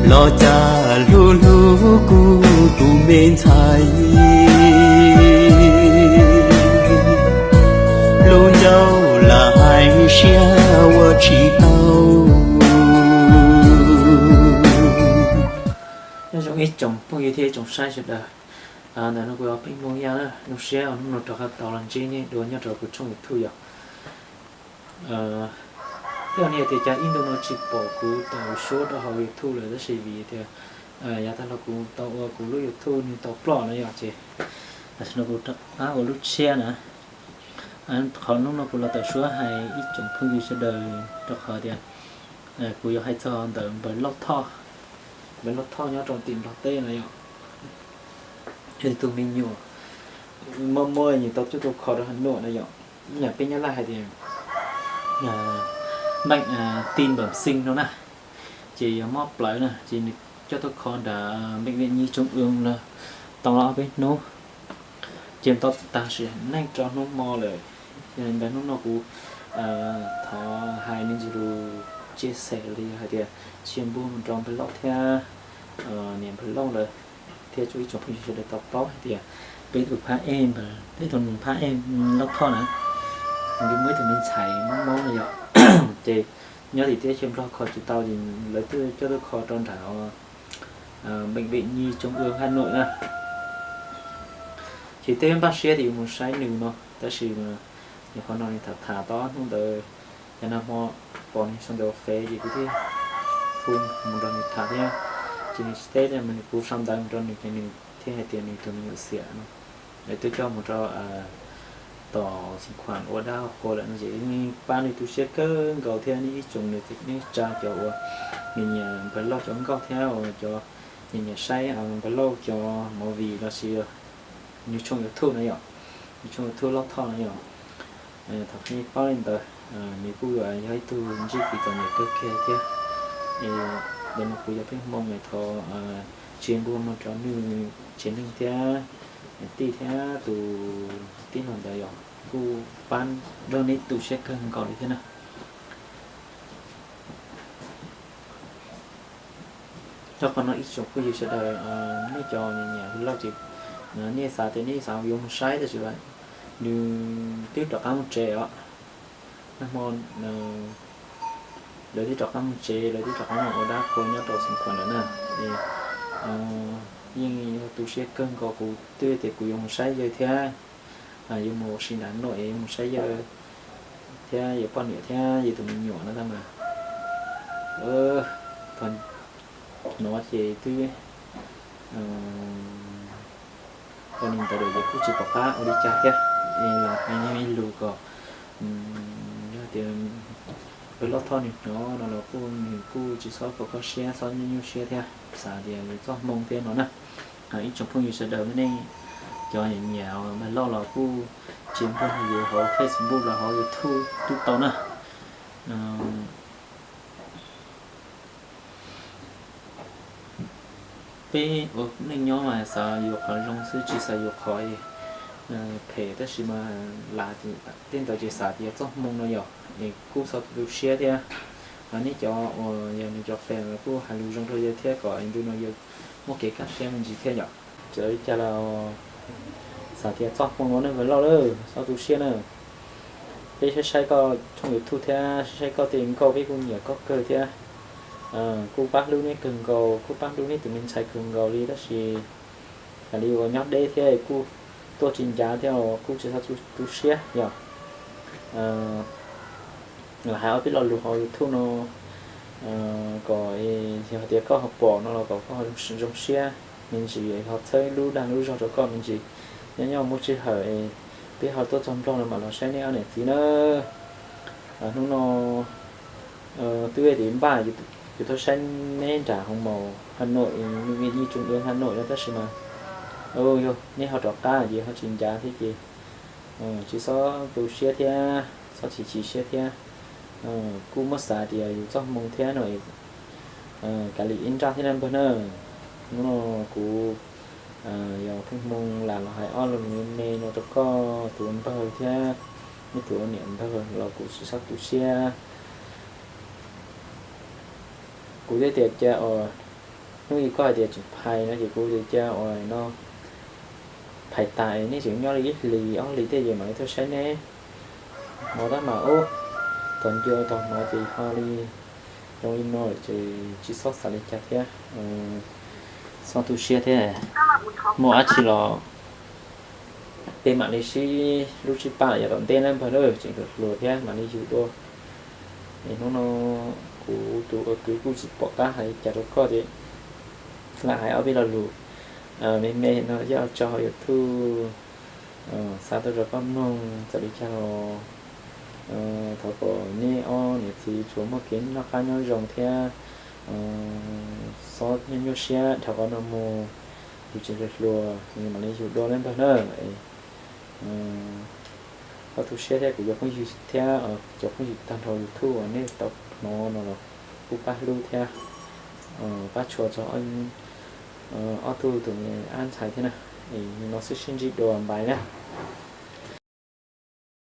Los cas hlub hlub kuv tus me ntxhais, lub ncauj lam hais siab ua tsis tau. Nyob zoo ib tsoom phooj ywg thiab ib tsoom saib sawv daws, ntawm no kuv yog Pheej Hmoo Yaj na, zoo siab hnub no rov qab tau los ntsib nej dua nyob rau kuv tshooj YouTube yom. Tej zaum nej tias cas ib ntu no tsis pom kuv tawm suab rau hauv YouTube lawm tab sis vim tias yav tag los kuv tau ua kuv lub YouTube nws tau ploj no yom ces tam sim no kuv rov qab ua lub tshiab na. Qhov hnub no kuv los tawm suab hais ib tsoom phooj ywg sawv daws rau qhov tias kuv yuav hais txog ntawm Npawg Lauj Thoj, Npawg Lauj Thoj nyob rau tim Nplog teb no yom. Yog tus me nyuam mob mob nws tau coj tuaj kho rau Has Nuam no yom. Yam peb Nyab Laj hais tias bệnh tim bẩm sinh no na, ces yog mob plawv na, ces nws coj tuaj kho nram bệnh viện nhi trung ương no tau ob peb hnub, ces tau tag sim neej rau hnub hmo lawm. Ntawm hnub no kuv thov hais me ntsis lus chia sẻ li hais tias chia npuaj mus rau Npawg Lauj thiab niam Npawg Lauj lawm, thiab tsuas ib tsoom phooj ywg sawv daws tau paub hais tias peb tus phab ej, peb tus phab ej Lauj Thoj na, nws muaj ib tug me ntxhais mob mob no yom, ces nyob tim teb chaws Nplog kho tsis tau ces lawv twb coj tuaj kho rau nram bệnh viện nhi trung ương Hà Nội na. Ces twb npaj siab tias yuav mus saib nws no tab sis mas qhov no nws tham tham tau hnub ntawd, yav nag hmo pom nws sau ntawv ua fev ces kuv thiaj hu mus nrog nws tham thiab. Ces nws tsis teb, kuv sau ntawv mus rau nws ces nws thiaj hais tias nws tus me nyuam xiam no, lawv twb coj mus rau tom xeev khuam ua dab ua qhua lawm no ces yeej pab nws tu siab kawg nkaus thiab. Nej ib tsoom niam txiv kwv tij neej tsa cov uas nyiam nyiam Npawg Lauj cov nkauj thiab uas cov nyiam nyiam saib Npawg Lauj cov movie los sis nws tshooj YouTube no yom, nws tshooj YouTube Lauj Thoj no yom, thov nej paub li ntawd. Nws kuj yog ib tug ntsib kev txom nyem kawg kiag thiab. Ntawm no kuv yog Pheej Hmoo es thov chia npuaj mus rau nws tsev neeg thiab niam tij thiab tus tij laug ntawd yom, kuj pab nrog neb tu siab kawg nkaus li thiab na. Rau qhov no ib tsoom phooj ywg sawv daws, nej cov nyiam nyiam Lauj ces nej xav tias nej xav yuav mus saib tab sis nws twb rov qab mus tsev os. Nag hmo lawv twb rov qab mus tsev, lawv twb rov qab mus ua dab qhua nyob rau xeev khuam lawm na. Yeej yog tu siab kawg nkaus, kuv twb tias kuv yuav mus saib yawg thiab, yuav mus ua si nram Has Nuam es yuav mus saib yawg thiab yawg poj niam thiab yawg tus me nyuam no tab mas thaum no ces twb ua li ntawd lawm ces kuj tsis pom qab ua li cas thiab. Los hais ib lus kom yog tias Npawg Lauj Thoj nws hnov no los kuj nws kuj tsis txhob kho kho siab, txhob nyuaj nyuaj siab thiab, xav tias yus txoj hmoo thiab no na. Ib tsoom phooj ywg sawv daws nej cov nyiam nyiam Npawg Lauj los kuj tsis npog yus hauv Facebook los hauv YouTube twb tau na. Peb ua neej nyob mas xav yuav qhov zoo xwb tsis xav yuav qhov phem tab sis mas lam tej ntawd ces xav tias txoj hmoo no yom, es kuj txhob tu siab thiab. Nej cov uas yog nws cov fans los kuj hais lus zoo rau yawg thiab kom ntu no yawg muaj kev kaj siab me ntsis thiab yom. Txawm li cas los xav tias txoj hmoo no nej Npawg Lauj lawm txhob tu siab na. Peb saib saib koj tshooj YouTube thiab saib saib koj tej nkauj peb kuj nyiam koj kawg thiab. Kuj pab hlub neb kawg nkaus, kuj pab hlub neb tus me ntxhais kawg nkaus li tab sis raws li uas nyob deb thiab kuj tuaj tsis ncav thiab kuj tsis txhob tu siab yom. Lam hais ob peb lo lus hauv YouTube no kom yog tias koj ho pom no los kom koj ho zoo siab me ntsis, ho txhawb lub dag lub zog rau koj me ntsis. Nyob nyob muaj sij hawm peb ho tuaj txog Nplog no mam los saib neb ob niam txiv na. Hnub no twb tias npaj yuav tuaj saib neb nram hoo maum Has Nuam, nws vim nyi tsoom dua Has Nuam no tab sis mas yog neb ho rov qab ces ho tsis ncav thiab ces tsis txhob tu siab thiab txhob chim chim siab thiab. Kuj muab xav tias yus txoj hmoo thiab no kav liam ib nraj thiab na npawg na. Hnub no kuv yog Pheej Hmoo lam los hais ob lo lus me me no rau koj tus npawg thiab nej tus ua niam npawg los kuv tsis txhob tu siab. Kuv thiaj tias cas uas Hnub yus koj hais tias tseem phais no ces kuv tias cia ua no phais tas nej tseem nyob li ib hlis ob hlis tej ces mam li tuaj saib neb. Hmo tab mas ub, tog ncua tog hmo ces ho li zoo li no lawm ces tsis txhob xav li cas thiab, txhob tu siab thiab. Muaj dab tsi los peb mam li sib hlub sib pab yav tom ntej na npawg na, tseem hluas thiab mam li yug dua. Es hnub no kuv tus kwv kuj tsis pom qab hais li cas rau koj ces lam hais ob peb lo lus me me no coj tso hauv YouTube xa tuaj rau koj mloog. Txawm li cas los thov kom nej ob niam txiv tsuas muaj kev noj qab nyob zoo thiab txhob nyuaj nyuaj siab dhau qhov no mus. Yus tseem hluas hluas, mam li yug dua na npawg na. Txhob tu siab thiab, kuv cov phooj ywg thiab cov phooj ywg tag nrho YouTube uas nej tau hnov no los kuj pab hlub thiab pab tshua txog ob tug tus me ab ntxhais thiab na. No xwb, sib ntsib dua, bye na.